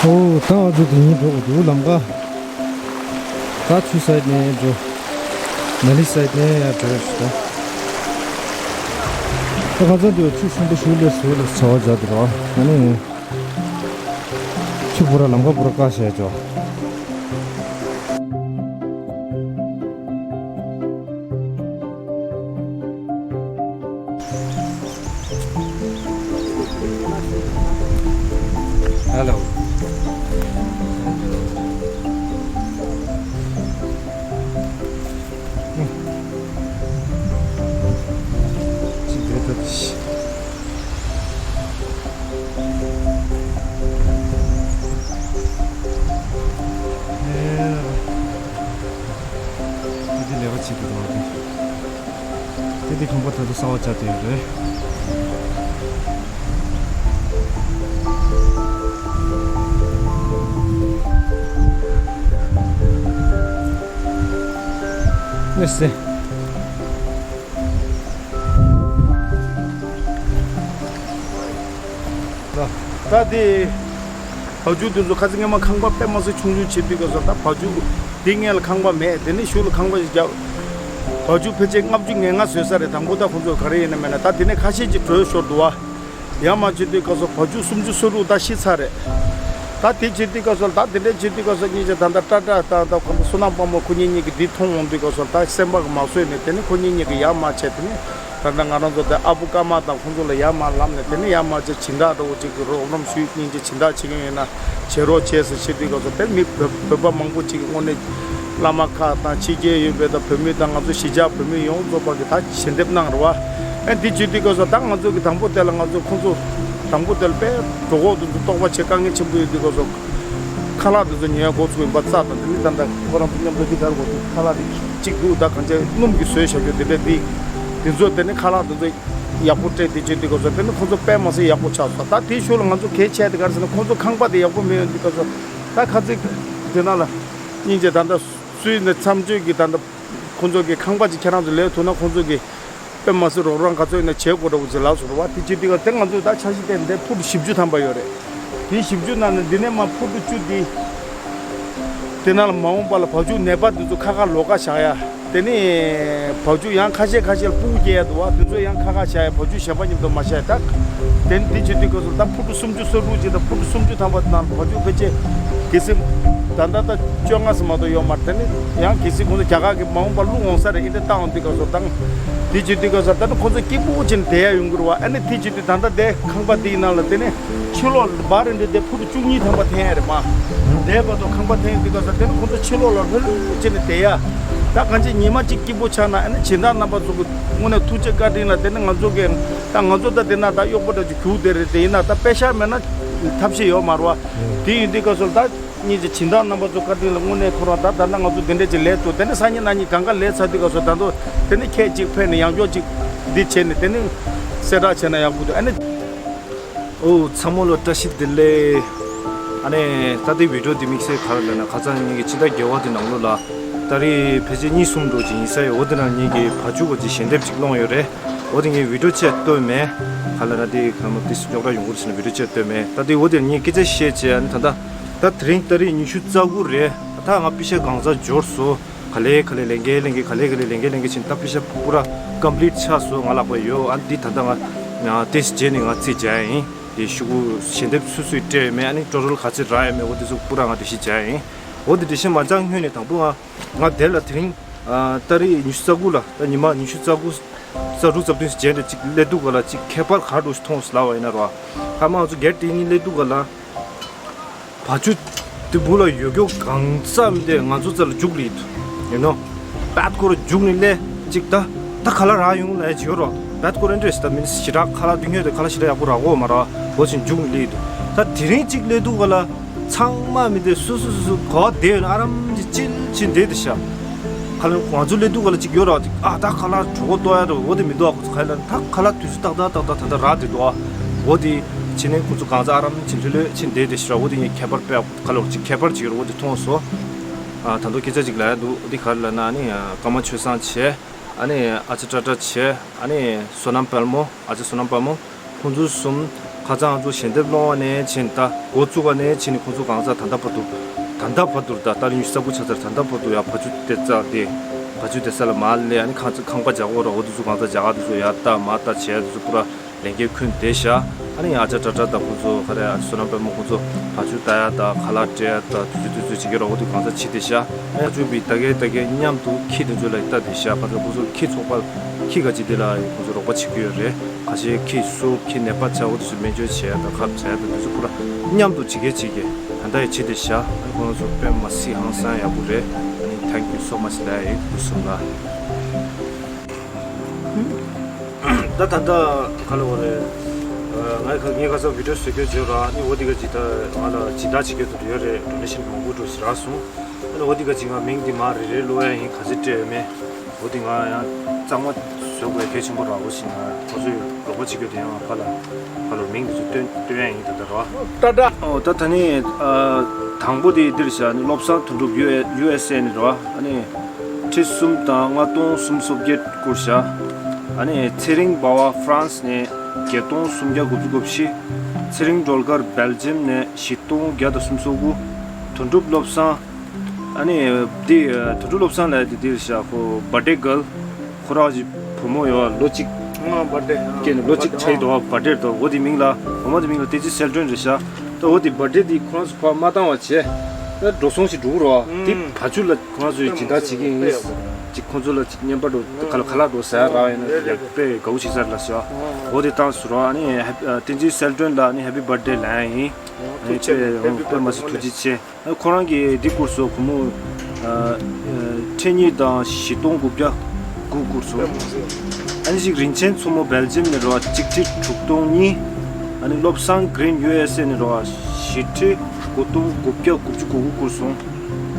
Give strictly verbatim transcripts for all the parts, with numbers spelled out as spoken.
ཨོ། ད་ང་ཚོ་དེ་ཉིད་འགྲོ་དགོས་འདུག་ལམ་ཁ། ད་ཆུ་སའིད་ནས་འགྲོ། ནཱ་ལི་སའིད་ནས་ཡར་འགྲོ་ཞུ་ད། ད་ཁ་སང་དུས་ཆུ་ཞིམ་པོ་ཞིག་ལས་བཟོས་ལ་ཚ་བ་རྒྱག་འདུག་ར། ཨ་ནི། ཆུ་བོ་ར་ལམ་ཁ་བོ་ར་བཀག་བྱས་ཅོ། Hello. འདི་ལས་ཀ་བྱེད་དགོས་རེད། དེ་དེ་ཁང་པ་ད་དུང་གསར་པ་བཅག་བསྡད་ཡོད་རེད། ལགས་སེ། ད་དེ་བ་ཕྱུགས་དེ་ཚོ་ཁ་སང་སྔོན་མ་ཁང་པ་དཔེ་མ་སྲིད་ཆུང་ཆུང་བྱེད་དུས་སྐབས་སུ། ད་བ་ཕྱུགས་དེ་སྔོན་ལ་ཁང་པ་མེད། དེ་ནས་གཞུག་ལ་ཁང་པ་ཞིག་བརྒྱབ། བ་ཕྱུགས་ཕལ་ཆེར་ལྔ་བཅུ་ང་ལྔ་བཟོས་ས་རེད། དང་པོ་ད་ཁོང་ཚོ་ག་རེ་ཡིན་ན་མེད་ན། ད་དེ་ནས་ཁ་ཤས་ཅིག་བྲོས་ཤོར་འདུག་བ། ཡར་མར་བྱེད་དུས་སྐབས་སུ་བ་ཕྱུགས་སུམ་ཅུ་སོ་དྲུག་ད་ཤི་ཚར་རེད། ད་དེ་བྱེད་དུས་སྐབས་སུ། ད་དེ་འདྲ་བྱེད་དུས་སྐབས་སུ་སྙིང་རྗེ། ད་ལྟ་ཏྲ་ཏྲ་ད་ད་ཁོང་ཚོ་བསོད་ནམས་དཔལ་མོ་ཁོ་གཉིས་གཉིས་ཀྱིས་འདི་མཐོང་འོང་དུས་སྐབས་སུ། ད་སེམས་པ་གི་མ་བཟོད་ནས། དེ་ནས་ཁོ་གཉིས་གཉིས་ཀྱིས་ཡར་མར་བྱས། དེ་ནས་ད་ལྟ་ང་རང་ཚོ་དེ་ཨ་བུ་ཀརྨ་དང་ཁོང་ཚོ་ལ་ཡར་མར་ལབ་ནས། དེ་ནས་ཡར་མར་བྱས་སྦྱིན་བདག་འདྲ་བོ་ཅིག་གིས་རོགས་རམ་ཞུས། སྙིང་རྗེ། སྦྱིན་བདག་བྱེད་མཁན་ཡོད་ན་བྱེད་རོགས་བྱས་ཟེར་བྱེད་དུས་སྐབས་སུ། དེ་མི་བོད་བོད་པ་མང་པོ་ཅིག་གིས་དངོས་གནས་བླ་མ་ཁག་དང་ཕྱི་རྒྱལ་ཡོད་པའི་ད་བོད་མི་དང་ང་ཚོ་གཞིས་ཆགས་བོད་མི་ཡོངས་རྫོགས་པ་གིས་ད་ཞལ་འདེབས་གནང་རེད་བ། ཨ་འདི་བྱེད་དུས་སྐབས་སུ་ད་ང་ཚོ་གིས་དང་པོ་དེ་ལ་ང་ཚོ་ཁོང་ཚོ་དང་པོ་དེ་ལ་དཔེ་གྲོད་ཁོག་དེ་ཚོ་ལྟོགས་པ་བྱེད། དཀའ་ངལ་ཆེན་པོ་ཡོད་དུས་སྐབས་སུ་ཁ་ལག་དེ་ཚོ་ཉོ་ཡ་འགོ་ཚུགས་ཡིན་པ་རྩ་དང་། དེ་ནི་ད་ལྟ་ཁོ་རང་ཚོ་མཉམ་དུ་འདི་གར་འགོ་ཚུགས། ཁ་ལག་དེ་གཅིག་འདུག་ད་གང་ཅི་སྣུམ་གྱིས་བཟོས་བཞག་རྒྱུ་དེ་འདྲ། འདི་དེ་ཚོ་དེ་ནི་ཁ་ལག་དེ་ཚོ་ཡག་པོ་སྤྲད། དེ་བྱེད་དུས་སྐབས་སུ་དེ་ནི་ཁོང་ཚོ་དཔེ་མ་སྲིད་ཡག་པོ་ཆགས་སོང་། ད་དེའི་ཤུལ་ལ་ང་ཚོ་གལ་ཆེ་དེ་ག་རེ་ཟེར་ན། ཁོང་ཚོ་ཁང་པ་དེ་ཡག་པོ་མེད་ཡོང་དུས་སྐབས་སུ། ད་ཁ་ཚིག་དེ་ནང་ལ་སྙིང་རྗེ། ད་ལྟ་སུས་ནས་མཚམས་གཅོད་ཀྱིས་ད་ལྟ་ཁོང་ཚོ་གི་ཁང་པ་ཅིག་ཁྱེད་རང་ཚོ་ལས་ཐུབ་ན། ཁོང་ཚོ་གི་དཔེ་མ་སྲིད་རོགས་རམ་ག་ཚོད་ཡིན་ན་བྱེད་དགོས་འདྲ་བོ་ཅིག་ལབ་སོང་རེད་བ། དེ་བྱེད་དུས་ཀ་དེ་ང་ཚོས་ད་འཆར་གཞི་བཏིང་དེ་ཕུ་ཊི་བཞི་བཅུ་ཐམ་པ་ཡོད་རེད། དེ་བཞི་བཅུ་ནང་ནས་འདི་ནས་མར་ཕུ་ཊི་བཅུ་འདི། དེ་ནང་ལ་མ་འོངས་པ་ལ་བ་ཕྱུགས་ནད་པ་འདི་ཚོ་ཁ་ཁ་ལོགས་ཀ་བཞག་ཡ། དེ་ནས་བ་ཕྱུགས་ཡང་ཁ་ཤས་ཁ་ཤས་ལ་ཕྲུ་གུ་སྐྱེ་ཡ་འདུག་བ། དེ་ཚོ་ཡང་ཁ་ཁ་བཞག་ཡ། བ་ཕྱུགས་གཞན་པ་མཉམ་དུ་མ་བཞག་ཡ། ད་དེ་ནས་དེ་བྱེད་དུས་སྐབས་སུ་ད་ཕུ་ཊི་སུམ་ཅུ་སོ་དྲུག་ཅིག་དང་། ཕུ་ཊི་སུམ་ཅུ་ཐམ་པ་ནང་བ་ཕྱུགས་ཕལ་ཆེར་གལ་སྲིད་ད་ལྟ་ད་བཅོ་ལྔ་ཙམ་མ་གཏོགས་ཡོད་མ་རེད། དེ་ནས་ཡང་གལ་སྲིད་ཁོང་ཚོ་རྒྱ་གར་གྱི་མ་འོངས་པར་བླུག་འོང་ས་རེད། ཨིན་དེ་བཏང་འོང་དུས་སྐབས་སུ་དང་། དེ་བྱེད་དུས་སྐབས་སུ་ད་ནི་ཁོང་ཚོ་སྐྱིད་པོ་བྱས་ནས་བསྡད་ཡ་ཡོང་གི་རེད་བ། ཨ་ནི་དེ་བྱེད་དུས་ད་ལྟ་དེ་ཁང་པ་དེའི་ནང་ལ་དེ་ནས་ཕྱི་ལོགས་ལ་བར་རེ་འདྲ་དེ་ཕུ་ཊི་བཅུ་གཉིས་ཐམ་པ་འཐེན་ཡ་རེད་མ། དེ་བར་དུ་ཁང་པ་འཐེན་དུས་སྐབས་སུ་དེ་ནི་ཁོང་ཚོ་ཕྱི་ལོགས་ལ་ལྷོད་ལྷོད་བྱས་ནས་བསྡད་ཡ། ད་གང་ཅི་ཉི་མ་གཅིག་སྐྱིད་པོ་ཆགས་ན། ཨ་ནི་སྦྱིན་བདག་རྣམ་པ་ཚོ་གི་དངོས་གནས་ཐུགས་རྗེ་བཀའ་དྲིན་ལ་དེ་ནི་ང་ཚོ་གི་ད་ང་ཚོ་ད་དེ་ན་ད་གཡོག་པོ་འདྲ་ཅིག་རྒྱུགས་བསྡད་རེད། དེ་ཡིན་ན་ད་པེ་ཤ་མེད་ན་ཐབས་ཤེས་ཡོད་མ་རེད་བ། དེ་ཡིན་དུས་སྐབས་སུ་ད་སྙིང་རྗེ། སྦྱིན་བདག་རྣམ་པ་ཚོ་བཀའ་དྲིན་ལ་དངོས་གནས་ཁོ་རང་ད་ད་ལྟ་ང་ཚོ་འདི་འདྲ་ཅིག་ལས་ཐུབ། དེ་ནས་སང་ཉིན་གནངས་ཉིན་གང་ག་ལས་ཚར་དུས་སྐབས་སུ་ད་དུང་དེ་ནས་ཁྱེད་ཅིག་ཕེབས་ནས་ཡང་བསྐྱར་ཅིག་འདི་བྱས་ནས་དེ་ནས་གསལ་བསྒྲགས་བྱས་ན་ཡག་པོ་འདུག་ཨ་ནི། ཨོ། ཚང་མ་ལ་བཀྲ་ཤིས་བདེ་ལེགས། ཨ་ནི་ད་ལྟའི་བི་ཌིའོ་འདི་དམིགས་བསལ་ག་རེ་ལབ་ན། ཁ་སང་ངེད་ཀྱི་སྤྱི་ཟླ་བརྒྱད་པ་དེ་ནང་ལོགས་ལ་ཏ་རིག་ཕལ་ཆེར་གཉིས་གསུམ་འགྲོ་ཅིག་ཡིན་ས་ཡོད། འོ་དེ་ནང་ངེད་ཀྱི་བ་ཕྱུགས་ཀྱི་ཞལ་འདེབས་ཅིག་སློང་ཡོད་རེད། འོ་དེ་ངས་བི་ཌིའོ་བཅས་བཏོན་མེད། ག་རེ་ལབ་ན་དེ་ག་མ་དེ་རྙོག་དྲ་ཡོང་གི་རེད་ཟེར་ནས་བི་ཌིའོ་བཅས་བཏོན་མེད། ད་དེ་འོ་དེ་ངས་སྐད་ཆ་བཤད་བྱས། ཨ་ནི་ད་ལྟ་ད་དེ་རིང་ཏ་རིག་ཉི་ཤུ་རྩ་དགུ་རེད། ད་ང་པེ་ཤ་གང་ཚ་འབྱོར་སོང་། ག་ལེ་ག་ལེ་ལེན་གེ་ལེན་གེ་ག་ལེ་ག་ལེ་ལེན་གེ་ལེན་གེ་བྱས་ནས་ད་པེ་ཤ་པུ་ར་ཀམ་པི་ལིཊ་ཆགས་སོང་། ང་ལག་པ་ཡོད། ཨ་ནི་འདི་ད་ལྟ་ང་ཏོག་ཙམ་རྗེས་ནས་ང་རྩིས་རྒྱག་ཡ་ཡིན། དེ་ཤོག་གུ་ཞལ་འདེབས་སུ་སུས་སྤྲད་ཡོད་མེད། ཨ་ནི་ཊོ་ཊལ་ག་ཚོད་རག་ཡོད་མེད། འོ་དེ་ཚོ་པུ་ར་ང་འགྲེལ་བཤད་རྒྱག་ཡ་ཡིན། འོ་དེ་འགྲེལ་བཤད་མ་རྒྱག་སྔོན་ནས་དང་པོ་ང་ང་དེ་ལ་དེ་རིང་ཨ་ཏ་རིག་ཉི་ཤུ་རྩ་དགུ་ལ། ད་ཉི་མ་ཉི་ཤུ་རྩ་དགུ་རྩ་དྲུག་རྩ་བདུན་ཞིག་རྗེས་འདྲ་ཅིག་སླེབས་དུས་ག་ལ་ཅིག་ཁྱད་པར་ག་འདྲ་ཞིག་མཐོང་སོང་ལབ་པ་ཡིན་ན་རོ། ཨ་མ་ང་ཚོ་སྒེར་དེ་གཉིས་སླེབས་དུས་ག་ལ། བ་ཕྱུགས་དེ་སྦུག་ལ་ཡོད་རྒྱུ་གང་ཙམ་དེ་ང་ཚོ་རྩ་ལ་རྒྱུགས་སླེབས་འདུག་ཡིན་ནོ། པད་སྐོར་རྒྱུགས་ནས་སླེབས་ཅིག་ད་ད་ཁ་ལག་རག་ཡོང་ལབ་ཡ་ཅིག་ཡོད་རོ། པད་སྐོར་ཨེ་འདྲས་ད་མིན་ཞེ་དྲག་ཁ་ལག་དུས་ཉོས་དེ་ཁ་ལག་ཞེ་དྲག་ཡག་པོ་རག་གོ་མ་ར་འོ་ཞིག་རྒྱུགས་ནས་སླེབས་འདུག་ད་དེ་རིང་ཅིག་སླེབས་དུས་ག་ལ་ཚང་མ་མི་དེ་སུ་སུ་སུ་སུ་ག་བ་བསྡད་ཡོད་ན་ཨ་རམ་གྱི་ཅིལ་ཅིལ་བསྡད་དེ་ཤ། ཁ་ལག་ང་ཚོ་སླེབས་དུས་ག་ལ་ཅིག་ཡོད་ར་ཅིག་ཨ་ད་ཁ་ལག་གྲོད་ཁོག་ལྟོགས་ཡ་རོ་འོ་དེ་མི་འདུག་ཨ་ཁོ་ཚོ་ག་ལ་ད་ཁ་ལག་དུས་ཚོད་ཏག་ཏག་ཏག་ཏག་ད་ད་རག་བསྡད་འདུག་ཨ། འོ་དེ་བྱས་ནས་ཁོ་ཚོ་གང་ཚ་ཨ་རམ་གྱི་ལྷོད་ལྷོད་ཕྱིན་བསྡད་དེ་ཤ་འོ་དེ་ངས་ཁྱད་པར་དཔེ་ཁ་ལོག་ཅིག་ཁྱད་པར་ཅིག་ཡོད་རེད། འོ་དེ་མཐོང་སོང་། ཨ་ད་དུང་སྐད་ཆ་ཅིག་ལབ་ཡ་འདུག་འདི་ག་རེ་ལབ་ན་ཨ་ནི་ཀརྨ་ཆོས་བཟང་བྱས། ཨ་ནི་ཨ་ཅག་ཏྲ་ཏྲ་བྱས། ཨ་ནི་བསོད་ནམས་དཔལ་མོ། ཨ་ཅག་བསོད་ནམས་དཔལ་མོ། ཁོང་ཚོ་གསུམ་ ཁ་སང་ང་ཚོ་ཞལ་འདེབས་སློང་བ་ནས་ཕྱིན། ད་འགོ་བཙུགས་པ་ནས་ཕྱིན་ནས་ཁོང་ཚོ་གང་ཟག་ད་ལྟ་བར་དུ། ད་ལྟ་བར་དུ་ད་ལྟ་ལ་ཉི་ཤུ་རྩ་དགུ་ཆགས་ཚར། ད་ལྟ་བར་དུ་ཡང་བ་ཕྱུགས་སྡོད་ས་དེ། བ་ཕྱུགས་སྡོད་ས་ལ་མར་སླེབས། ཨ་ནི་ཁང་ཁང་པ་རྒྱག་དགོས་ར། འོ་དེ་ཚོ་གང་ཟག་རྒྱ་གར་དེ་ཚོ་ཡར་ལྟ་མར་ལྟ་བྱས། དེ་ཚོ་པུ་ར་ལས་འགན་ཁུར་བསྡད་ཤག་ཨ་ནི་ཨ་ཅག་ཏྲ་ཏྲ་དང་ཁོང་ཚོ་ག་རེ། ཨ་བསོད་ནམས་དཔལ་མོ་ཁོང་ཚོ་བ་ཕྱུགས་ལྟ་ཡ་དང་ཁ་ལག་སྤྲད་ཡ་དང་དུས་ཚོད་དུས་ཚོད་བྱེད་ཀྱི་ར། འོ་དེ་གང་ཟག་བྱེད་བསྡད་ཤག་ཨ་ནི་བ་ཕྱུགས་པའི་ད་གའི་ད་གའི་མཉམ་དུ་ཁྱི་དེ་ཚོ་ལ་ལྟ་བསྡད་ཤག་ཁ་ཚ་ཁོང་ཚོ་ཁྱི་ཚོགས་པ་ཁྱི་ག་ཅིག་དེ་ལ་ཁོང་ཚོ་རོགས་པ་བྱེད་ཀྱི་ཡོད་རེད། ཁ་ཤས་ཁྱི་གསོ། ཁྱི་ནད་པ་ཆགས། འོ་དེ་ཚོ་སྨན་བཅོས་བྱས་དང་ཁབ་བྱས་དང་དེ་ཚོ་ཁོ་ར་མཉམ་དུ་བྱེད་མཁན་བྱེད་མཁན་ད་ལྟ་ཡང་བྱེད་བསྡད་ཤག་ཨ་ནི་ཁོང་ཚོ་དཔེ་མ་སྲིད་ཧང་སང་ཡག་པོ་རེད། ཨ་ནི་thank you so much ལབ་ཡ་ཡིན། སྐུ་གཟུགས་ལ། ད་ད་ལྟ་ག་ལ་བ་རེད། ང་ཁ་ངས་ཁ་སང་བི་ཌི་ཡོ་བཟོ་སྐྱོར་བྱས་ར། ཨ་ནི་འོ་དེ་ག་ཅིག་ད་ང་ལ་སྦྱིན་བདག་བྱེད་མཁན་དེ་ཚོ་ཡོད་རེད། ཌོ་ནེ་ཤན་མང་པོ་འགྲོ་ཞིག་རག་སོང་། ཨ་ནི་འོ་དེ་ག་ཅིག་ང་མིང་འདི་མར་རེ་རེ་ཀློག་ཡ་ཡིན། ག་ཚོད་སྤྲད་ཡོད་མེད། འོ་དེ་ང་ཡང་གཙང་མ་བཟོ་དགོས་གལ་ཆེན་པོ་རག་གོ་ཞིག་ང་ཁོ་ཚོས་རོགས་པ་བྱེད་རྒྱུ་དེ་ཡང་ཕར་ལ་ཕར་ལ་མིང་དེ་ཚོ་སྟོན་སྟོན་ཡ་ཡིན། ད་ལྟ་ར། ཏྲ་ཏྲ། ཨོ་ད་ད་ནི་ཨ་དང་པོ་དེ་འདིར་བཞག་ནི་བློ་བཟང་དོན་གྲུབ་ཡུ་ཨེ་ཡུ་ཨེས་ཨེ་ནས་ར། ཨ་ནི་ཁྲི་གསུམ་དང་ལྔ་སྟོང་སུམ་སོ་བརྒྱད་བསྐུར་བཞག་ཨ་ནི་ཚེ་རིང་འབའ་བ་ཧྥ་རན་སི་ནས་བརྒྱད་སྟོང་སུམ་བརྒྱ་དགུ་བཅུ་གོ་བཞི། ཚེ་རིང་སྒྲོལ་དཀར་སྦེལ་ཇམ་ནས་བཞི་སྟོང་བརྒྱ་དང་སུམ་ཅུ་སོ་དགུ། དོན་གྲུབ་བློ་བཟང་། ཨ་ནི་འདི་དོན་གྲུབ་བློ་བཟང་ལ་དེ་འདིར་བཞག་ཁོ་བར་ཌེ་གརལ། ཁོ་རང་གི་བུ་མོ་ཡོད་ལོ་གཅིག་ང་བར་ཌེ་ཨ། སྐྱེས་ནས་ལོ་གཅིག་བར་ཌེ་ཆགས་ཡི་འདུག་བར་ཌེ་དང་འོ་དེ་མིང་ལ་བུ་མོ་དེ་མིང་ལ་བསྟན་འཛིན་གསལ་སྒྲོན་རེད་ཤག་ད་འོ་དེ་བར་ཌེ་དེ་ཁོ་རང་ཚོ་ཕར་མ་བཏང་བ་བྱས། ད་འགྲོ་སོང་ཞིག་འགྲོ་གི་རེད་བ། དེ་བ་ཕྱུགས་ལ་ཁོ་རང་ཚོས་སྦྱིན་བདག་བྱེད་ཀྱི་ཡིན། ཅིག་ཁོ་ཚོ་ལ་ཅིག་བརྙན་པར་འགྲོ་ག་ལ་ག་ལ་འགྲོ་ཟ་ཡ་རག་ཡིན་ན་ཡག་དཔེ་དགའ་བོ་ཞིག་ས་རེད་ལ་ཟེར་བ། འོ་དེ་བཏང་སོང་ར། ཨ་ནི་བསྟན་འཛིན་གསལ་སྒྲོན་ལ་ཨ་ནི་ཧེ་པི་བར་ཌེ་ལབ་ཡ་ཡིན། ཨ་ནི་དཔེ་འོ་དཔེ་མ་སྲིད་ཐུགས་རྗེ་ཆེ། ཁོ་རང་གིས་འདི་བསྐུར་སོང་། སྒོར་མོ་ཨ་ཨ་ཁྲི་གཉིས་དང་བཞི་སྟོང་དགུ་བརྒྱ་དགུ་བསྐུར་སོང་། ཨ་ནི་ཅིག་རིན་ཆེན་མཚོ་མོ་སྦེལ་ཇམ་ནས་རེད་བ། གཅིག་ཁྲི་དྲུག་སྟོང་གཉིས། ཨ་ནི་བློ་བཟང་གྷི་རིན་ཡུ་ཨེས་ཨེ་ནས་རེད་བ། བཞི་ཁྲི་དགུ་སྟོང་དགུ་བརྒྱ་དགུ་བཅུ་གོ་དགུ་བསྐུར་སོང་།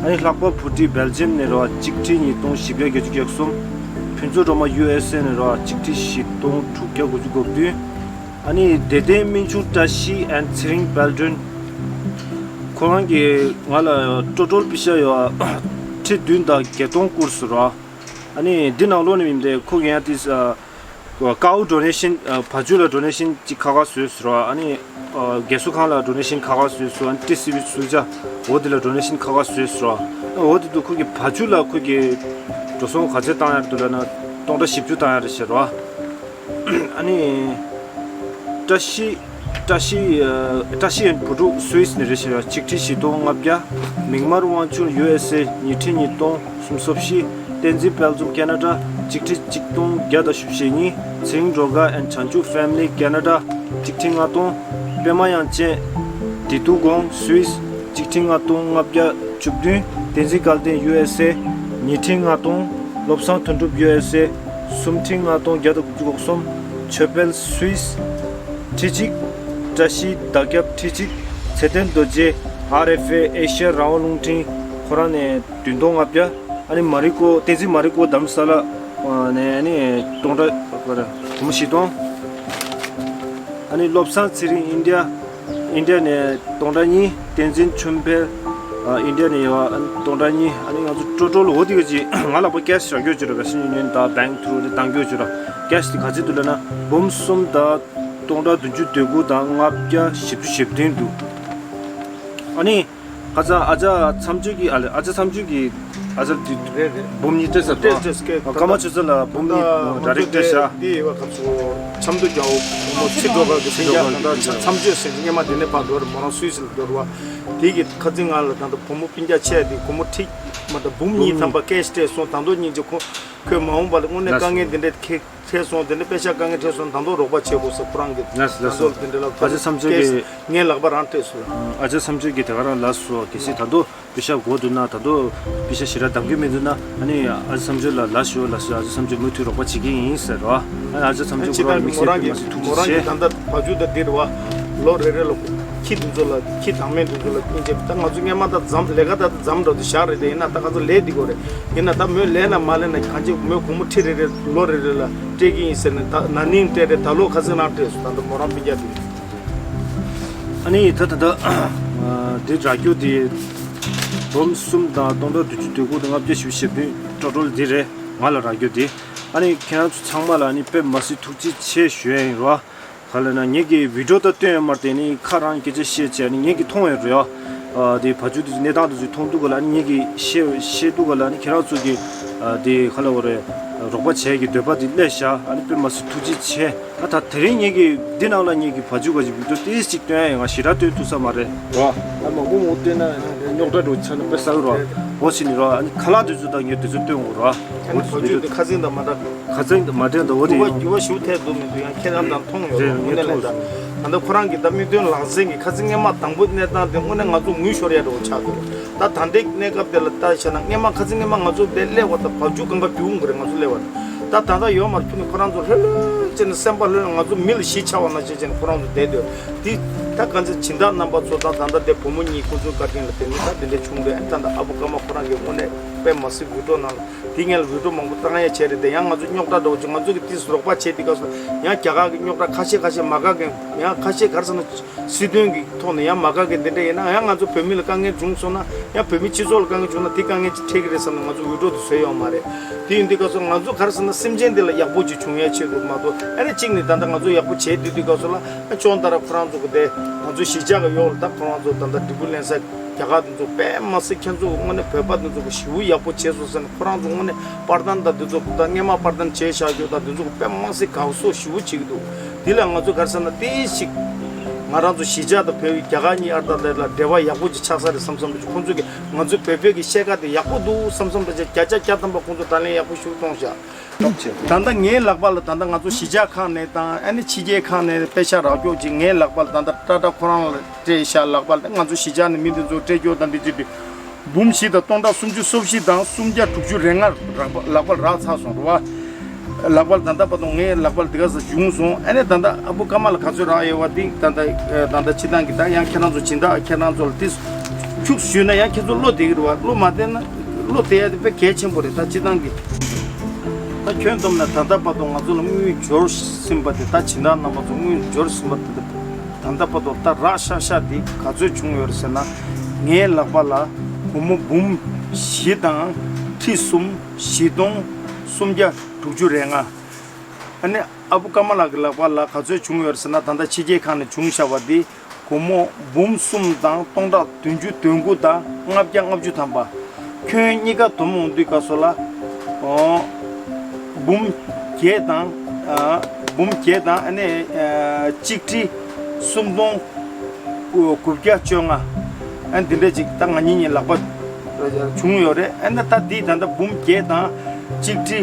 ཨ་ནི་ལྷག་པ་བུ་ཁྲིད་སྦེལ་ཇམ་ནས་རེད་བ། གཅིག་ཁྲི་ཉིས་སྟོང་བཞི་བརྒྱ་བརྒྱད་ཅུ་གྱ་གསུམ། ཕུན་ཚོགས་སྒྲོལ་མ་ཡུ་ཨེས་ཨེ་ནས་རེད་བ། གཅིག་ཁྲི་བཞི་སྟོང་དྲུག་བརྒྱ་དགུ་བཅུ་གོ་བདུན། ཨ་ནི་བདེ་ལྡན་སྨན་ཆུང་བཀྲ་ཤིས་and ཚེ་རིང་དཔལ་སྒྲོན། ཁོ་རང་གིས་ང་ལ་ཊོ་ཊལ་པེ་ཤ་ཡོད་ཁྲི་བདུན་དང་བརྒྱད་སྟོང་བསྐུར་སོང་ར། ཨ་ནི་འདི་ནང་ལོགས་ནས་མིན་ཏེ་ཁོ་གིས་ཡང་ཏིས་ཀའོ་ཌོ་ནེ་ཤན་བ་ཕྱུགས་ལ་ཌོ་ནེ་ཤན་ཅིག་ཁ་ཁ་བཟོས་སོང་ར། ཨ་ནི་རྒས་གསོ་ཁང་ལ་ཌོ་ནེ་ཤན་ཁ་ཁ་བཟོས་སོང་། ཨ་ནི་ཏི་སི་བི་སུ་ཇ་འོ་དེ་ལ་ཌོ་ནེ་ཤན་ཁ་ཁ་བཟོས་སོང་ར། འོ་དེ་དུས་ཁོ་གིས་བ་ཕྱུགས་ལ་ཁོ་གིས་འགྲོ་སོང་ག་ཚད་བཏང་ཡར་འདུག་ལབ་ན་སྟོང་ཕྲག་བཞི་བཅུ་བཏང་ཡར་རེད་ཤག་ར། ཨ་ནི། བཀྲ་ཤིས། བཀྲ་ཤིས། ཨ། བཀྲ་ཤིས་ཡན་བུ་ཕྲུག་སུད་སི་ནས་རེད་ཤག་ཡ། ཆིག་ཁྲི་བཞི་སྟོང་ལྔ་བརྒྱ། མིག་དམར་དབང་ཕྱུག་ཡུ་ཨེས་ཨེ། ཉིས་ཁྲི་ཉིས་སྟོང་སུམ་ཅུ་སོ་བཞི། བསྟན་འཛིན་དཔལ་འཛོམས་ཁེ་ན་ཌ། ཆིག་ཁྲི་གཅིག་སྟོང་བརྒྱ་དང་བཞི་བཅུ་ཞེ་གཉིས། ཚེ་རིང་སྒྲོལ་དཀར་ཨེན་བྱང་ཆུབ་ཕེ་མི་ལི་ཁེ་ན་ཌ། ཆིག་ཁྲི་ལྔ་སྟོང་། པད་མ་དབྱངས་ཅན། བདེ་སྡུག་གོང་སུད་སི། ཆིག་ཁྲི་ལྔ་སྟོང་ལྔ་བརྒྱ་བཅུ་བདུན། བསྟན་འཛིན་སྐལ་ལྡན་ཡུ་ཨེས་ཨེ། ཉིས་ཁྲི་ལྔ་སྟོང་། བློ་བཟང་དོན་གྲུབ་ཡུ་ཨེས་ཨེ། སུམ་ཁྲི་ལྔ་སྟོང་བརྒྱ་དང་དགུ་བཅུ་གོ་གསུམ། ཆོས་འཕེལ་སུད་སི། ཁྲི་གཅིག་བཀྲ་ཤིས་བདག་སྐྱབས་ཁྲི་གཅིག་ཚེ་བརྟན་རྡོ་རྗེ། ཨར་ཨེཕ་ཨེ། ཨེ་ཤ་ཡ་རང་དབང་རླུང་འཕྲིན། ཁོ་རང་ནས་བདུན་སྟོང་ལྔ་བརྒྱ། ཨ་ནི་མ་རི་ཀོ། བསྟན་འཛིན་མ་རི་ཀོ་རྡ་རམ་ས་ལ་ནས་ཨ་ནི་སྟོང་ཕྲག་སྒོར་མོ་བཞི་སྟོང་། ཨ་ནི་བློ་བཟང་ཚེ་རིང་ཨིན་ཌི་ཡ། ཨིན་ཌི་ཡ་ནས་སྟོང་ཕྲག་གཉིས། བསྟན་འཛིན་ཆོས་འཕེལ་ཨ་ཨིན་ཌི་ཡ་ནས་ཡོད་པ་སྟོང་ཕྲག་གཉིས། ཨ་ནི་ང་ཚོ་ཊོ་ཊལ་འོ་དེ་ག་ཅིག་ང་ལ་ཕར་ཀེཤ་རག་རྒྱུ་ཅིག་རེད། Western Union དང་bank through དེ་གཏང་རྒྱུ་ཅིག་རེད། ཀེཤ་དེ་ག་ཚོད་འདུག་ལབ་ན་འབུམ་གསུམ་དང་སྟོང་ཕྲག་བདུན་ཅུ་དོན་དགུ་དང་ལྔ་བརྒྱ་བཞི་བཅུ་ཞེ་བདུན་འདུག་ཨ་ནི། ཁ་སང་ཨ་ཅག་མཚམས་གཅོད་ཀྱི་ཨ་ལེ། ཨ་ཅག་མཚམས་གཅོད་ཀྱི་ཨ་ཅག་དེ་རེད་རེད། འབུམ་གཉིས་སྤྲད་ཚར་འདུག་སྤྲད་སྤྲད། སྐད་སྐར་མ་ཆུ་ཚོད་ལ་འབུམ་གཉིས་ད་ཌ་རེག་སྤྲད་ཤག་འདི་ཡོད་པ་སྐབས་སུ་ཆབ་མདོ་རྒྱལ་པོ་མོ་ཚེ་སྒྲོལ་དཀར་གྱི་ཚེ་སྒྲོལ་དཀར་གྱི་མཚམས་གཅོད་ཟེར་གྱི་སྔས་མ་དེ་ནས་ཕར་འགྲོ་རེད། མོ་རང་སུད་སི་ལ་འགྲོ་རེད་བ། དེ་གི་ཁ་རྩང་ང་ལ་ད་ལྟ་བུ་མོ་སྤུན་ཀྱག་ཆེ་དེ་སྒོར་མོ་ཁྲི་མ་ད་འབུམ་གཉིས་ཐམ་པ་ཀེཤ་སྤྲད་སོང་། ད་དུང་སྙིང་རྗེ་ཁོ་ཁོས་མ་འོངས་པ་ལ་དངོས་གནས་དཀའ་ངལ་འདི་འདྲ་ཁེ། འཕྲད་སོང་། དེ་འདྲ་པེ་ཤ་དཀའ་ངལ་འཕྲད་སོང་། ད་དུང་རོགས་པ་བྱེད་དགོས་ཟེར་ཁོ་རང་གིས་ལགས་སོ་ལགས་སོ། ད་དུང་དེ་འདྲ་ལ་ཨ་ཅག་མཚམས་གཅོད་ཀྱིས་ངའི་ལག་པ་རང་སྤྲད་སོང་། ཨ་ཅག་མཚམས་གཅོད་ཀྱིས་དེ་ག་རང་ལབ་སོང་། གལ་སྲིད་ད་དུང་པེ་ཤ་དགོས་འདུག་ན། ད་དུང་པེ་ཤ་ཞེ་དྲག་གདམ་གྱི་མི་འདུག་ན། ཨ་ནི་ཨ་ཅག་མཚམས་གཅོད་ལ་ལབ་ཤོག་ལབ་སོང་། ཨ་ཅག་མཚམས་གཅོད་མུ་མཐུད་རོགས་པ་བྱེད་ཀྱི་ཡིན་ཟེར་རོ། ཨ་ནི་ཨ་ཅག་མཚམས་གཅོད་ཁོ་རང་མིག་སེར་དཔེ་མ་སྲིད་ཐུགས་རྗེ་ཆེ། ད་ལྟ་བ་རྒྱུད་ད་འདིར་བ་ལོ་རེ་རེ་ལ་ཁྱི་འདི་ཚོ་ལ་ཁྱི་དང་མི་འདི་ཚོ་ལ་སྙིང་རྗེ། ད་ང་ཚོ་སྔས་མ་ད་འཛམ་ལས་ཀ་ད་འཛམ་འགྲོ་དུས་བཞག་རེད་དེ། ཡིན་ན་ད་ང་ཚོ་ལས་འདི་དགོས་རེད། ཡིན་ན་ད་མོས་ལས་ན་མ་ལས་ན་གང་ཅི་མོས་སྒོར་མོ་ཁྲི་རེ་རེ་ལོ་རེ་རེ་ལ་སྤྲད་ཀྱི་ཡིན་ཟེར་ནས་ད་ན་ནིང་སྤྲད་རེད། ད་ལོ་ཁ་སང་རང་སྤྲད་སོང་། ད་ལྟ་མོ་རང་སྤུན་ཀྱག་དེ། ཨ་ནི་ད་ད་ད་འདི་རག་རྒྱུ་དེ་འབུམ་གསུམ་དང་སྟོང་ཕྲག་བདུན་ཅུ་དོན་དགུ་དང་ལྔ་བརྒྱ་བཞི་བཅུ་ཞེ་བདུན་ཊོ་ཊལ་འདི་རེད། ང་ལ་རག་རྒྱུ་དེ། ཨ་ནི་ཁྱེད་རང་ཚོ་ཚང་མ་ལ་ཨ་ནི་དཔེ་མ་སྲིད་ཐུགས་རྗེ་ཆེ་ཞུ་ཡ་ཡིན་རོ། ག་ལ་ན་ངེད་ཀྱི་བི་ཌིའོ་ད་སྟོན་ཡོད་མ་རེད་དེ་ནི་ཁ་རང་སྐད་ཆ་བཤད་བྱས་ནི་ངེད་ཀྱི་མཐོང་ཡོད་རེད་ཨ། དེ་བ་ཕྱུགས་དེ་ཚོ་གནས་སྟངས་དེ་ཚོ་མཐོང་དུས་ག་ལ་ནི་ངེད་ཀྱི་བཤད་བཤད་དུས་ག་ལ་ནི་ཁྱེད་རང་ཚོ་གི་དེ་ག་ལ་བ་རེད། རོགས་པ་བྱས་ཀྱི་འདོད་པ་དེ་སླེབས་ཤག་ཨ་ནི་དཔེ་མ་སྲིད་ཐུགས་རྗེ་ཆེ། ཨ་ད་དེ་རིང་ངེད་ཀྱི་འདི་ནང་ལ་ངེད་ཀྱི་བ་ཕྱུགས་ག་ཅིག་བི་ཌིའོ་ཏིས་ཅིག་སྟོན་ཡ་ཡོད། ང་ཞེ་དྲག་སྟོན་ཐུབ་ས་མ་རེད་རོ། ཨ་མང་པོ་མང་པོ་སྟོན་ན་རྙོག་དྲ་འགྲོ་ཆ་ན་དཔེ་བསགས་རོ། འོ་ཞིག་ནི་རོ། ཨ་ནི་ཁ་ལག་དེ་ཚོ་དང་ངས་དེ་ཚོ་སྟོན་འོ་རོ། ཨ་ནི་བ་ཕྱུགས་དེ་ཁ་སེང་དང་མ་འདྲ། ཁ་སེང་དང་མ་འདྲ་འདྲ་བོ་དེ་འགྱུར་བ་ཡོད། འགྱུར་བ་ཞེ་པོ་ཐེབས་འདུག་མི་འདུག་ཡང་ཁྱེད་རང་དང་མཐོང་ཡོད་རེད། དངོས་གནས་ལས་ད་ད་ལྟ་ཁོ་རང་གི་ད་མིག་སྟོན་ལག་ཟིན་གྱི་ཁ་སེང་སྔས་མ་དང་པོ་གནས་སྟངས་དེ་དངོས་གནས་ང་ཚོ་ངུ་ཤོར་ཡ་འདྲ་བོ་ཆགས་འདུག་ད་ད་ལྟའི་གནས་སྐབས་དེ་ལ་ལྟ་བྱས་ན་སྔས་མ་ཁ་སེང་སྔས་མ་ང་ཚོ་འདི་སླེབས་པ་དང་བ་ཕྱུགས་གང་ག་བུད་འོང་གི་རེད། ང་ཚོ་སླེབས་པ་ནི་ད་ད་ལྟ་ཡོད་མ་རེད། ཁྱོད་ནི་ཁོ་རང་ཚོ་ལྷོད་ལྷོད་བྱས་ནས་སེམས་པ་ལྷོད་ལྷོད་ང་ཚོ་མི་ལ་གཞིས་ཆགས་པ་ནང་བྱས་བྱས་ནས་ཁོ་རང་ཚོ་བསྡད་སྡོད་དེ་ད་གང་ཚེ་སྦྱིན་བདག་རྣམ་པ་ཚོ་དང་ད་ལྟ་དེ་བུ་མོ་གཉིས་ཁོ་ཚོའི་བཀའ་དྲིན་ལ་བརྟེན་ནས་ད་འདི་འདྲ་བྱུང་འདུག་ཨ་ནི་ད་ལྟ་ཨ་བུ་ཀརྨ་ཁོ་རང་གིས་དངོས་གནས་དཔེ་མ་སྲིད་བི་ཌིའོ་ནང་ལ། དེ་ངས་ལ་བི་ཌིའོ་མང་པོ་བཏང་ཡ་བྱས་རེད་དེ་ཡང་ང་ཚོ་རྙོག་དྲ་འདྲ་བོ་ཅིག་ང་ཚོ་གི་ཏིས་རོགས་པ་བྱས་དེ་སྐབས་སུ་ཡང་རྒྱ་གར་གི་རྙོག་དྲ་ཁ་ཤས་ཁ་ཤས་མ་དགའ་མཁན་ཡང་ཁ་ཤས་ག་རེ་ཟེར་ན་སྲིད་དོན་གི་ཐོག་ནས་ཡང་མ་དགའ་མཁན་དེ་འདྲ་ཡིན་ན་ཡང་ང་ཚོ་བོད་མི་ལ་དཀའ་ངལ་བྱུང་སོང་ན་ཡང་བོད་མི་སྤྱི་ཚོགས་ལ་དཀའ་ངལ་བྱུང་ན་དེ་དཀའ་ངལ་ཅིག་འཕྲད་ཀྱི་རེད་བསམ་ནས་ང་ཚོ་བི་ཌིའོ་དེ་བཟོས་ཡོད་མ་རེད། དེ་ཡིན་དུས་སྐབས་སུ་ང་ཚོ་ག་རེ་ཟེར་ན་སེམས་ཅན་དེ་ལ་ཡག་པོ་ཅིག་བྱུང་ཡ་ཆེད་དུ་མ་གཏོགས་ཨ་ནི་གཅིག་ནས་ད་ལྟ་ང་ཚོ་ཡག་པོ་བྱས་དུས་དུས་སྐབས་སུ་ལ་ཅོང་ཏ་ར་ཁོ་རང་ཚོ་གི་དེ་ང་ཚོ་གཞིས་ཆགས་གི་ཡོག་ལ་ད་ཁོ་རང་ཚོ་ད་ལྟ་འབྲས་བུ་ལེན་ས། རྒྱ་གར་དེ་ཚོ་དཔེ་མ་སྲིད་ཁྱེད་ཚོ་དངོས་གནས་བོད་པ་དེ་ཚོ་གི་ཞེ་པོ་ཡག་པོ་བྱས་སོང་ཟེར་ནས་ཁོ་རང་ཚོ་དངོས་གནས་པར་ཏན་དང་དེ་ཚོ་ད་སྔས་མ་པར་ཏན་བྱས་བཞག་རྒྱུ་དང་དེ་ཚོ་གི་དཔེ་མ་སྲིད་དགའ་བསུ་ཞེ་པོ་བྱེད་ཀྱི་འདུག་དེ་ལ་ང་ཚོ་ག་རེ་ཟེར་ན་དེ་ཞིག་ང་རང་ཚོ་གཞིས་ཆགས་དང་བོད་རྒྱ་གར་གཉིས་ཨར་ད་དེ་ལ་འབྲེལ་བ་ཡག་པོ་ཅིག་ཆགས་ས་རེད་བསམ་བསམ་པ་ཅིག་ཁོང་ཚོ་གི་ང་ཚོའི་བོད་བོད་ཀྱི་བཤད་ཁ་དེ་ཡག་པོ་འདུག་བསམ་བསམ་པ་ཅིག་བརྒྱ་ཆ་བརྒྱ་ཐམ་པ་ཁོང་ཚོ་ད་ལན་ཡག་པོ་ཞེ་པོ་གཏོང་བཞག་ད་ལྟ་ངའི་ལག་པ་ལ་ད་ལྟ་ང་ཚོ་གཞིས་ཆགས་ཁག་ནས་དང་ཨ་ནི་ཕྱི་རྒྱལ་ཁག་ནས་པེ་ཤག་རག་སྐྱོག་ཅིག་ངའི་ལག་པ་ལ་ད་ལྟ་ཏྲ་ཏྲ་ཁོ་རང་ལ་སྤྲད་ཤག་ལག་པ་ལ་ང་ཚོ་གཞིས་ཆགས་ནས་མི་འདི་ཚོ་སྤྲད་སྐྱོག་དང་འདི་ཅིག་འདི་འབུམ་བཞི་དང་སྟོང་ཕྲག་སུམ་ཅུ་སོ་བཞི་དང་སུམ་བརྒྱ་དྲུག་ཅུ་རེ་ལྔ་རག་པ་ལག་པ་ལ་རག་ཚར་སོང་རེད་བ། ལག་པ་ལ་ད་ལྟ་བར་དུ་ངའི་ལག་པ་ལ་འདི་ག་ས་བྱུང་སོང་ཨ་ནི་ད་ལྟ་ཨ་བུ་ཀརྨ་ལ་ག་ཚོད་རག་ཡོད་བ་འདི་ད་ལྟ་ད་ལྟ་སྤྱི་བཏང་གི་ད་ཡང་ཁྱེད་རང་ཚོ་སྦྱིན་བདག་ཁྱེད་རང་ཚོ་ལ་འདི་ཁྱུག་ཞུས་ན་ཡང་ཁྱེད་ཚོ་བློ་བདེ་གི་རེད་བ། བློ་མ་བདེ་ན་བློ་བདེ་ཡ་དེ་དཔེ་གལ་ཆེན་པོ་རེད། ད་སྤྱི་བཏང་གི་ད་ཁྱོན་བསྡོམས་ན་ད་ལྟ་བར་དུ་ང་ཚོ་ལ་དངུལ་འབྱོར་ཟིན་པ་དེ་ད་སྦྱིན་བདག་རྣམ་པ་ཚོ་དངུལ་འབྱོར་ཟིན་པ་དེ་ད་ལྟ་བར་དུ་ད་རག་ཤག་ཤག་དེ་ག་ཚོད་བྱུང་ཡོད་རེད་ཟེར་ན་ངའི་ལག་པ་ལ་སྒོར་མོ་འབུམ་བཞི་དང་ཁྲི་གསུམ་བཞི་སྟོང་སུམ་བརྒྱ་དྲུག་ཅུ་རེ་ལྔ། ཨ་ནི་ཨ་བུ་ཀརྨ་ལགས་ཀྱི་ལག་པ་ལ་ག་ཚོད་བྱུང་ཡོད་རེད་ཟེར་ན་ད་ལྟ་ཕྱི་རྒྱལ་ཁག་ནས་བྱུང་བཞག་པ་འདི་སྒོར་མོ་འབུམ་གསུམ་དང་སྟོང་ཕྲག་བདུན་ཅུ་དོན་དགུ་དང་ལྔ་བརྒྱ་ལྔ་བཅུ་ཐམ་པ། ཁྱོན་གཉིས་ཀ་བསྡོམས་འོང་དུས་སྐབས་སུ་ལ་ཨོ་འབུམ་བརྒྱད་དང་ཨ་འབུམ་བརྒྱད་དང་ཨ་ནི་ཨ་གཅིག་ཁྲི་གསུམ་སྟོང་དགུ་བརྒྱ་བཅོ་ལྔ་ཨ་འདི་འདྲ་ཅིག་ད་ང་གཉིས་གཉིས་ལག་པ་བྱུང་ཡོད་རེད། ཨ་ནི་ད་འདི་ད་ལྟ་འབུམ་བརྒྱད་དང་གཅིག་ཁྲི་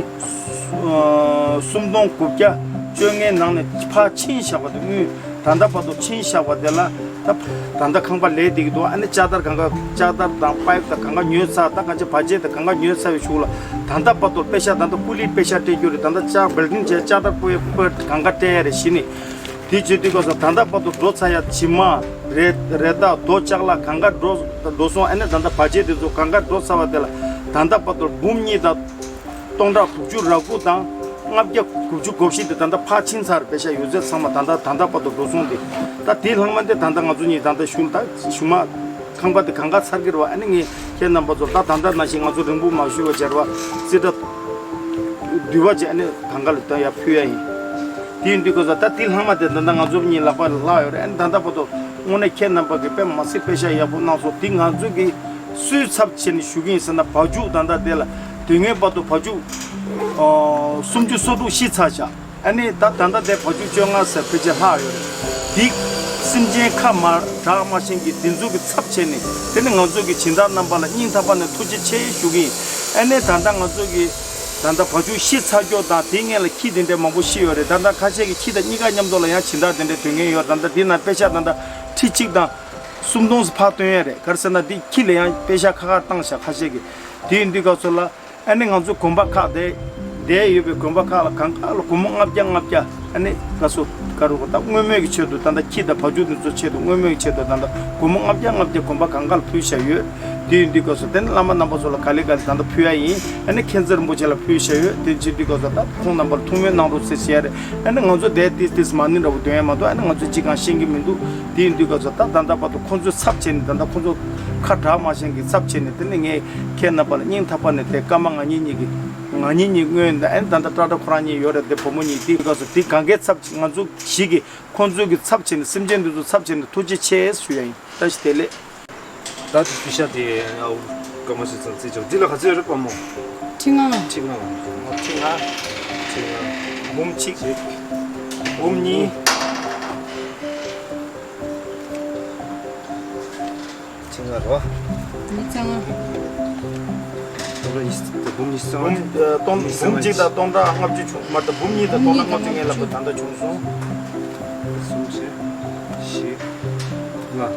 ཨ་གསུམ་སྟོང་དགུ་བརྒྱ་བཅོ་ལྔའི་ནང་ནས་ཕར་ཕྱིན་བཞག་པ་དེ་དངུལ་ད་ལྟ་བར་དུ་ཕྱིན་བཞག་པ་དེ་ལ་ད་ད་ལྟ་ཁང་པ་ལས་བསྡད་ཀྱི་འདུག་ཨ་ནི་ལྕགས་དར་གང་ག་ལྕགས་དར་དང་པའིབ་དང་གང་ག་ཉོས་ཚར། ད་གང་ཅི་བ་ཇེ་དང་གང་ག་ཉོས་ཚར་བའི་གཞུག་ལ་ད་ལྟ་བར་དུ་པེ་ཤ་ད་ལྟ་ཀུ་ལི་པེ་ཤ་སྤྲད་རྒྱུ་རེད། ད་ལྟ་ལྕགས་བིལ་ཌིང་བྱས་ལྕགས་དར་པོ་ཡ་པོ་གང་ག་སྤྲད་ཡ་རེད་གཞི་ནས། དེ་བྱེད་དུས་སྐབས་སུ་ད་ལྟ་བར་དུ་འགྲོ་ཚར་ཡ་བྱེ་མ་རེ་རེ་ད་རྡོ་ལྕགས་ལ་གང་ག་འགྲོ་འགྲོ་སོང་། ཨ་ནི་ད་ལྟ་བ་ཇེ་དེ་ཚོ་གང་ག་འགྲོ་ཚར་བ་དེ་ལ་ད་ལྟ་བར་དུ་འབུམ་གཉིས་དང་སྟོང་ཕྲག་དྲུག་ཅུ་རེ་དགུ་དང་ལྔ་བརྒྱ་དགུ་བཅུ་གོ་བཞི་དེ་ད་ལྟ་ཕར་ཕྱིན་ཚར། པེ་ཤ་ཡོད་ཚད་ཚང་མ་ད་ལྟ་ད་ལྟ་བར་དུ་འགྲོ་སོང་། དེ་ད་དེ་ལྷག་མ་དེ་ད་ལྟ་ང་ཚོ་གཉིས་ད་ལྟ་ཞུ་ད་ཞུ་མ་ཁང་པ་དེ་གང་ག་ཚར་གྱི་རེད་བ། ཨ་ནི་ངས་ཁྱེད་རྣམ་པ་ཚོ་ད་ད་ལྟ་ནང་བཞིན་ང་ཚོ་རིང་པོ་མ་བཞུགས་པ་བྱས་རེད་བ། རྩིས་ཁྲ་བསྡུས་པ་བྱས་ཨ་ནི་གང་ག་ལ་ད་ཡར་ཕུལ་ཡ་ཡིན། དེ་ཡིན་དུས་ཁོ་ཚོ་ད་དེ་ལྷག་མ་དེ་ད་ལྟ་ང་ཚོ་གཉིས་ལག་པ་ལ་ལྷག་ཡོད་རེད། ཨ་ནི་ད་ལྟ་བར་དུ་དངོས་གནས་ཁྱེད་རྣམ་པ་གིས་དཔེ་མ་སྲིད་པེ་ཤ་ཡག་པོ་གནང་སོང་། དེ་ང་ཚོ་གིས་སུའི་ཚབ་བྱས་ནས་ཞུ་གི་ཡིན་ཟེར་ན་བ་ཕྱུགས་ད་ལྟ་དེ་ལ་དུས་ངན་བར་དུ་བ་ཕྱུགས་ཨ་སུམ་ཅུ་སོ་དྲུག་ཤི་ཚར་བཞག་ཨ་ནི་ད་ད་ལྟ་དེ་བ་ཕྱུགས་བཅོ་ལྔ་ཟེར་ཕལ་ཆེར་ལྷག་ཡོད་རེད། འདི་སེམས་ཅན་ཁ་མ་གྲགས་མ་ཤེས་ཀྱི་དེ་ཚོ་གི་ཚབ་བྱས་ནས་དེ་ནི་ང་ཚོ་གི་སྦྱིན་བདག་རྣམ་པ་ལ་སྙིང་ཐག་པ་ནས་ཐུགས་རྗེ་ཆེ་ཞུ་གི་ཡིན། ཨ་ནི་ད་ལྟ་ང་ཚོ་གི་ད་ལྟ་བ་ཕྱུགས་ཤི་ཚར་སྐྱོ་དང་དེའི་སྔོན་ལ་ཁྱི་དེ་འདྲས་མང་པོ་ཤི་ཡོད་རེད། ད་ལྟ་ཁ་ཤས་ཀྱི་ཁྱི་དང་གཉིས་ཀ་མཉམ་དུ་ལ་ཡང་སྦྱིན་བདག་དེ་འདྲས་དོན་མཁན་ཡོད། ད་ལྟ་འདི་ན་པེ་ཤ་ད་ལྟ་ཁྲི་གཅིག་དང་སུམ་སྟོང་ཙམ་ཕར་བཏོན་ཡས་རེད། ག་རེ་ཟེར་ན་འདི་ཁྱི་ལ་ཡང་པེ་ཤ་ཁ་ཁ་བཏང་བཞག་ཁ་ཤས་ཀྱི། དེ་ཡིན་དུས་སྐབས་སུ་ལ་ཨ་ནི་ང་ཚོ་དགོན་པ་ཁག་དེ་དེ་ཡོད་པའི་དགོན་པ་ཁག་ལ་གང་ག་ལ་སྒོར་མོ་ལྔ་བརྒྱ་ལྔ་བརྒྱ་ཨ་ནི་ག་སོ་ག་རུ་ག་ད་མངོན་མེད་ཀྱི་ཆེད་དུ་ད་ལྟ་ཁྱི་དང་བ་ཕྱུགས་དེ་ཚོ་ཆེད་དུ་མངོན་མེད་ཀྱི་ཆེད་དུ་ད་ལྟ་སྒོར་མོ་ལྔ་བརྒྱ་ལྔ་བརྒྱ་དགོན་པ་གང་ག་ལ་ཕུལ་བཞག་ཡོད། དེ་ཡིན་དུས་སྐབས་སུ་དེ་ནི་བླ་མ་རྣམ་པ་ཚོ་ལ་ག་ལེ་ག་ལེ་ད་ལྟ་ཕུལ་ཡ་ཡིན། ཨ་ནི་མཁྱེན་བརྩེ་རིན་པོ་ཆེ་ལ་ཕུལ་བཞག་ཡོད། དེ་བྱེད་དུས་སྐབས་སུ་ད་ཁོང་རྣམ་པར་ཐུགས་སྨོན་གནང་རོགས་ཟེར་བཤད་ཡ་རེད། ཨ་ནི་ང་ཚོ་དེ་ཏིས་ཏིས་མ་ཎི་འདྲ་བོ་འདོན་ཡ་མ་གཏོགས་ཨ་ནི་ང་ཚོ་ཅི་གང་ཤེས་ཀྱི་མི་འདུག་དེ་ཡིན་དུས་སྐབས་སུ་ད་ད་ལྟ་བར་དུ་ཁོང་ཚོའི་ཚབ་བྱས་ནས་ད་ལྟ་ཁོང་ཚོ་ཁ་གྲགས་མ་ཤེས་ཀྱི་ཚབ་བྱས་ནས་དེ་ནི་ངས་ཁྱེད་རྣམ་པ་ལ་སྙིང་ཐག་པ་ནས་དེ་སྐར་མ་ང་གཉིས་གཉིས་ཀྱི་ ང་གཉིས་གཉིས་སྔོན་ད་ཨན་ད་ལྟ་ཏྲ་ཏྲ་ཁོ་རང་གཉིས་ཡོད་རེད་དེ། བུ་མོ་གཉིས་དེ་སྐབས་སུ་དེ་གང་གའི་ཚབ་ང་ཚོ་ཞིག་གིས་ཁོང་ཚོའི་གི་ཚབ་བྱས་ནས་སེམས་ཅན་འདི་ཚོ་ཚབ་བྱས་ནས་ཐུགས་རྗེ་ཆེ་ཞུ་ཡ་ཡིན། བཀྲ་ཤིས་བདེ་ལེགས། ད་དེ་པི་ཤ་དེ་ཨའུ་སྐར་མ་ཞིག་ཙམ་རྩིས་ཆོག་འདི་ལ་ག་ཚོད་རེད་པ་མོ། ཁྲི་ལྔ། ཁྲི་ལྔ། ཁྲི་ལྔ། ཁྲི་ལྔ། འབུམ་གཅིག་འབུམ་གཉིས། ཁྲི་ལྔ་རོ། འབུམ་རྩ་ལྔ། འབུམ་གཉིས། འབུམ་གཉིས་རྩ་ལྔ། འབུམ་ཨ་སྟོང་། འབུམ་གཅིག་དང་སྟོང་ཕྲག་ལྔ་བཅུ་བྱུང་མ་གཏོགས་འབུམ་གཉིས་དང་སྟོང་ཕྲག་ལྔ་བཅུ་ངའི་ལག་པ་ད་ལྟ་བྱུང་སོང་། གསུམ་བཞི་བཞི་ལྔ་ལྔ།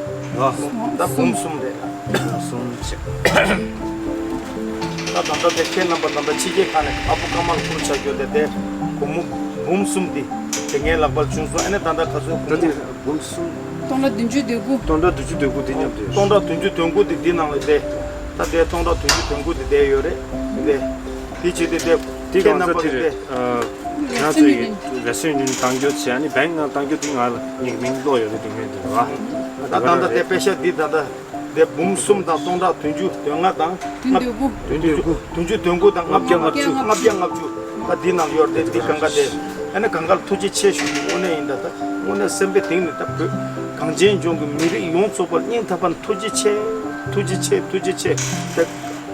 ད་འབུམ་གསུམ་རེད། གསུམ་བཞི། ད་ད་ལྟ་དེ་ཁྱེད་རྣམ་པ་ད་ལྟ་ཕྱི་རྒྱལ་ཁག་ནས་ཨ་ཕོ་ཀ་མ་ལ་བསྐུར་བྱ་རྒྱུ་དེ་དེ་སྒོར་མོ་འབུམ་གསུམ་འདི་དེ་ངའི་ལག་པར་བྱུང་སོང་། ཨ་ནི་ད་ལྟ་ག་ཚོད་སྒོར་མོ། འབུམ་གསུམ། སྟོང་ཕྲག་བདུན་ཅུ་དོན་དགུ། སྟོང་ཕྲག་བདུན་ཅུ་དོན་དགུ་འདི་མཉམ་དུ་ཡོད། སྟོང་ཕྲག་བདུན་ཅུ་དོན་དགུ་འདི་འདི་ནང་ལ་བསྡད། ད་ལྟའི་སྟོང་ཕྲག་བདུན་ཅུ་དོན་དགུ་འདི་བསྡད་ཡོད་རེད། བསྡད། དེ་བྱེད་དུས་དེ་དེ་ཁྱེད་གང་རྣམ་ས་པ་དེ་གི་རེད། དེ། ང་ཚོས་ལེགས་སོན་ཡོན་ཏན་གཏང་རྒྱུ་བྱས། ཨ་ནི་བེང་ནང་གཏང་རྒྱུ་དེ་ང་ལ་ངེད་ཀྱི་མིང་ཀློག་ཡོད་རེད། དེ་ངས་འདི་རེད་བ། ད་ད་ལྟ་དེ་པེ་ཤ་འདི་ད་ལྟ་དེ་འབུམ་གསུམ་དང་སྟོང་ཕྲག་བདུན་ཅུ་དོན་ལྔ་དང་། བདུན་དོན་དགུ། བདུན་དོན་དགུ། བདུན་ཅུ་དོན་དགུ་དང་ལྔ་བརྒྱ་ལྔ་བཅུ། ལྔ་བརྒྱ་ལྔ་བཅུ། ད་འདི་ནང་ཡོད་རེད། འདི་གང་ག་དེ། ཨ་ནི་གང་ག་ལ་ཐུགས་རྗེ་ཆེ་ཞུ་རྒྱུ་དངོས་གནས་ཡིན། ད་ད་དངོས་གནས་སེམས་པའི་གཏིང་ནས་ད་བོད་གངས་ཅན་ལྗོངས་ཀྱི་མི་རིགས་ཡོངས་རྫོགས་པར་སྙིང་ཐག་པ་ནས་ཐུགས་རྗེ་ཆེ། ཐུགས་རྗེ་ཆེ། ཐུགས་རྗེ་ཆེ། ད་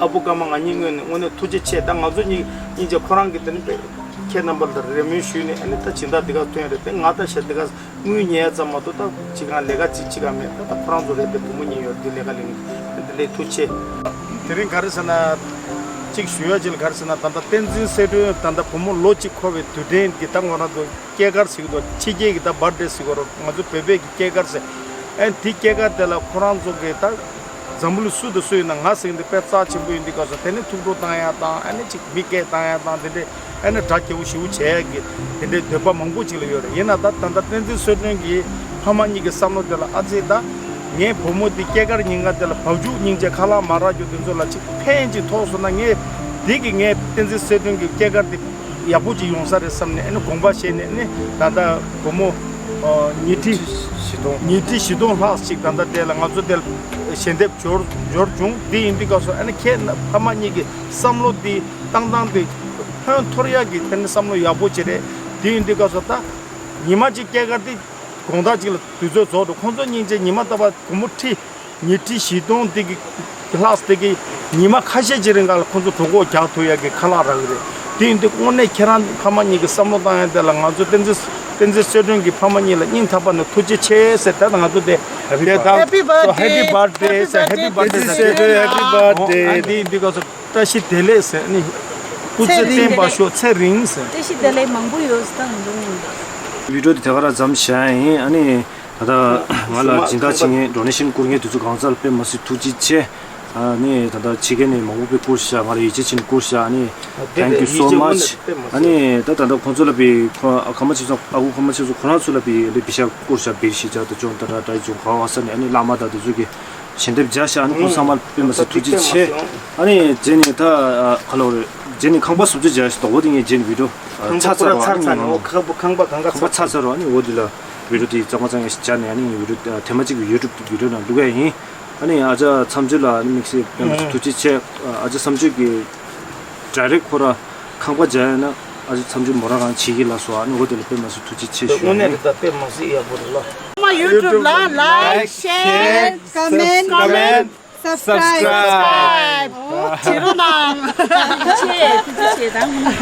ཨ་ཕོ་ཀ་མ་ང་གཉིས་ངོས་ནས་དངོས་གནས་ཐུགས་རྗེ་ཆེ། ད་ང་ཚོ་གཉིས་གཉིས་ཆ་ཁོ་རང་གི་དེ་ནི་དཔེ་ཁྱེད་རྣམ་པ་ལ་ད་རེ་སྨོན་ཞུས་ནས། ཨ་ནི་ད་སྦྱིན་བདག་འདི་ག་ཐོན་རེད་དེ། ང་ད་ཤ་འདི་ག་དངུལ་ཉོ་ཡ་ཙམ་མ་གཏོགས་ད་ཅི་གང་ལས་ཀ་ཅིག་ཅི་གང་མེད། ད་ད་ཁོ་རང་ཚོ་རེད་དེ། བུ་མོ་གཉིས་ཡོད་དེ་ལས་ཀ་ལས་ངེས། དེ་ལས་ཐུགས་ཆེ། དེ་རིང་ག་རེ་ཟེར་ན། གཅིག་ཞུ་ཡ་ཅིག་ལ་ག་རེ་ཟེར་ན། ད་ལྟ་བསྟན་འཛིན་གསལ་སྒྲོན་ད་ལྟ་བུ་མོ་ལོ་གཅིག་འཁོར་བའི་དུས་དྲན་གྱི་ད་ང་རང་ཚོ་སྐྱེས་སྐར་ཟེར་གྱི་འདུག་ཕྱི་རྒྱལ་གྱི་ད་བར་ཐི་ཌེ་ཟེར་གྱི་རེད། ང་ཚོ་བོད་པའི་གི་སྐྱེས་སྐར་ཟེར། ཨ་ནི་དེ་སྐྱེས་སྐར་དེ་ལ་ཁོ་རང་ཚོ་གི་ད་འཛམ་བུ་གླིང་སུ་དང་སུ་ཡིན་ན་ང་ཟེར་གྱི་འདུག་དཔེ་རྩ་ཆེན་པོ་ཡིན་དུས་སྐབས་སུ། དེ་ནས་ཐུགས་སྤྲོ་བཏང་ཡ་དང་། ཨ་ནི་ཅིག་མི་སྐད་བཏང་ཡ་དང་། དེ་འདྲའི་ཨ་ནི་གྲ་རྒྱས་པོ་ཞེ་པོ་བྱེད་ཡ་གི་དེ་འདྲའི་འདོད་པ་མང་པོ་ཅིག་ལ་ཡོད་རེད། ཡིན་ན་ད་ད་ལྟ་བསྟན་འཛིན་གསལ་སྒྲོན་གྱི་ཕ་མ་གཉིས་ཀྱི་བསམ་བློ་དེ་ལ། ཨ་ཙི་ད་ངའི་བུ་མོ་འདི་སྐྱེས་སྐར་ཉིན་ཀ་དེ་ལ་བབ་ཅོལ་སྙིང་རྗེ་ཁ་ལག་མ་རག་རྒྱུ་དེ་ཚོ་ལ་ཅིག་ཕན་ཅིག་ཐོགས་སོང་ན། ངས་འདི་གི་ངའི་བསྟན་འཛིན་གསལ་སྒྲོན་གྱི་སྐྱེས་སྐར་དེ་ཡག་པོ་ཅིག་ཡོང་ས་རེད་བསམ་ནས། ཨ་ནི་དགོངས་པ་བཞེས་ནས། ཨ་ནི་ད་ལྟ་སྒོར་མོ་ཉིས་ཁྲི་བཞི་སྟོང་། ཉིས་ཁྲི་བཞི་སྟོང་ལྷག་ཅིག་ད་ལྟ་དེ་ལ་ང་ཚོ་དེ་ལ་ཞལ་འདེབས་འབྱོར་འབྱོར་བྱུང་། དེ་ཡིན་དུས་སྐབས་སུ་ཨ་ནི་ཁྱེད་ཕ་མ་གཉིས་ཀྱི་བསམ་བློ་དེ་བཏང་སྟངས་དེ་ཕན་ཐོགས་ཡག་གི་དེ་ནི་བསམ་བློ་ཡག་པོ་ཅིག་རེད། དེ་ཡིན་དུས་སྐབས་སུ་ད་ཉི་མ་གཅིག་སྐྱེས་སྐར་དེ་དགོང་དག་ཅིག་ལ་དུས་ཚོད་རྫོགས་འགྲོ། ཁོང་ཚོ་སྙིང་རྗེ། ཉི་མ་རྟག་པར་སྒོར་མོ་ཁྲི་ཉིས་ཁྲི་བཞི་སྟོང་དེ་གི་ལྷག་དེ་གི་ཉི་མ་ཁ་ཤས་ཅིག་རིང་ག་ལ་ཁོང་ཚོ་གྲོད་ཁོག་རྒྱགས་ཐུབ་ཡག་གི་ཁ་ལག་རག་གི་རེད། དེ་ཡིན་དུས་དངོས་གནས་ཁྱེད་རང་ཕ་མ་གཉིས་ཀྱི་བསམ་བློ་བཏང་ཡག་དེ་ལ་ང་ཚོ་བསྟན་འཛིན་བསྟན་འཛིན་གསལ་སྒྲོན་གྱི་ཕ་མ་གཉིས་ལ་སྙིང་ཐག་པ་ནས་ཐུགས་རྗེ་ཆེ་ཟེར། ད་ང་ཚོ་དེ་དེ་ད་Happy birthday. Happy birthday ཟེར། Happy birthday ཟེར། བསྟན་འཛིན་གསལ་སྒྲོན། Happy birthday. ཨ་དེ་ཡིན་དུས་སྐབས་སུ་བཀྲ་ཤིས་བདེ་ལེགས་ཟེར། ཨ་ནི་སྐུ་ཚེ་བརྟན་པར་ཤོག་ཚེ་རིང་ཟེར། བཀྲ་ཤིས་བདེ་ལེགས་མང་པོ་ཡོད་ཟེར། ད་ང་ཚོ་ནི་བི་ཌི་ཡོ་དེ་དེ་ག་རང་མཚམས་བཞག་ཡིན། ཨ་ནི་ད་ལྟ་ང་ལ་སྦྱིན་བདག་བྱེད་མཁན་ཌོ་ནེ་ཤན་བསྐུར་མཁན་དེ་ཚོ་གང་ཟག་ལ་དཔེ་མ་སྲིད་ཐུགས་རྗེ་ཆེ། ཨ་ནི་ད་ལྟ་ཕྱི་རྒྱལ་ནས་མང་པོ་དཔེ་བསྐུར་ཤག་ང་ལ་ཡིད་ཆེས་བྱས་ནས་བསྐུར་ཤག་ཨ་ནི་thank you so much. ཨ་ནི་ད་ད་ལྟ་ཁོང་ཚོ་ལ་དཔེ་ཁོ་ཨ་ཁ་མ་ཆེ་ཚོ་ཨ་ཁུ་ཁ་མ་ཆེ་ཚོ་ཁོ་རང་ཚོ་ལ་དཔེ་ལས་པི་ཤ་བསྐུར་ཤག་བེར་ཤི་ཅག་ད་ཅོང་ད་ད་ད་ཅོང་ག་བ་ས་ནས། ཨ་ནི་བླ་མ་དང་དེ་ཚོ་གི་ཞལ་འདེབས་བརྒྱབ་ཤག་ཨ་ནི་ཁོང་ཚང་མ་དཔེ་མ་སྲིད་ཐུགས་རྗེ་ཆེ། ཨ་ནི་རྗེས་ནས་ད་ཨ་ཁ་ལོ་རེད། རྗེས་ནས་ཁང་པ་བཟོ་བཅོས་བྱས་ཤག་འོ་དེ་ངས་རྗེས་ནས་བི་ཌི་ཡོ་ཨ་ཁང་པ་ཚར་ཚར་རོ། ཨ་ཁང་པ་ནི་ཁང་པ་ཁང་པ་གང་ག་ཁང་པ་ཚར་ཚར་ཚར་རོ། ཨ་ནི་འོ་དེ་ལ་བི་ཌི་ཡོ་དེ་གཙང་མ་གཙང་ཡག་ཞིག་བྱས་ནས། ཨ་ནི་བི་ཌི་ཡོ་ཨ་ཐེངས་མ་གཅིག་གི་ཡུ་ཊུབ་བི་ཌི་ཡོ་ནང་བླུག་གི་ཡིན། ཨ་ནི་ཨ་ཅག་མཚམས་གཅོད་ལ་ཨ་ནི་དམིགས་བསལ་དཔེ་མ་སྲིད་ཐུགས་རྗེ་ཆེ། ཨ་ཅག་མཚམས་གཅོད་ཀྱི་ཌའི་རེག་ཁོ་ར་ཁང་པ་རྒྱག་ཡ་ན་ཨ་ཅག་མཚམས་གཅོད་མོ་རང་རང་བྱེད་ཀྱི་ལགས་སོ། ཨ་ནི་འོ་དེ་ལ་དཔེ་མ་སྲིད་ཐུགས་རྗེ་ཆེ་ཞུ་ཡ་ཡིན། དངོས་གནས་རེད། ད་དཔེ་མ་སྲིད་ཡག་པོ་རེད་ལ། མ་ཡུ་ཊུབ་ལ་like, share, comment, subscribe. Subscribe. བྱེད་རོགས་གནང་། ཐུགས་རྗེ་ཆེ། ཐུགས་རྗེ་ཆེ་དང་།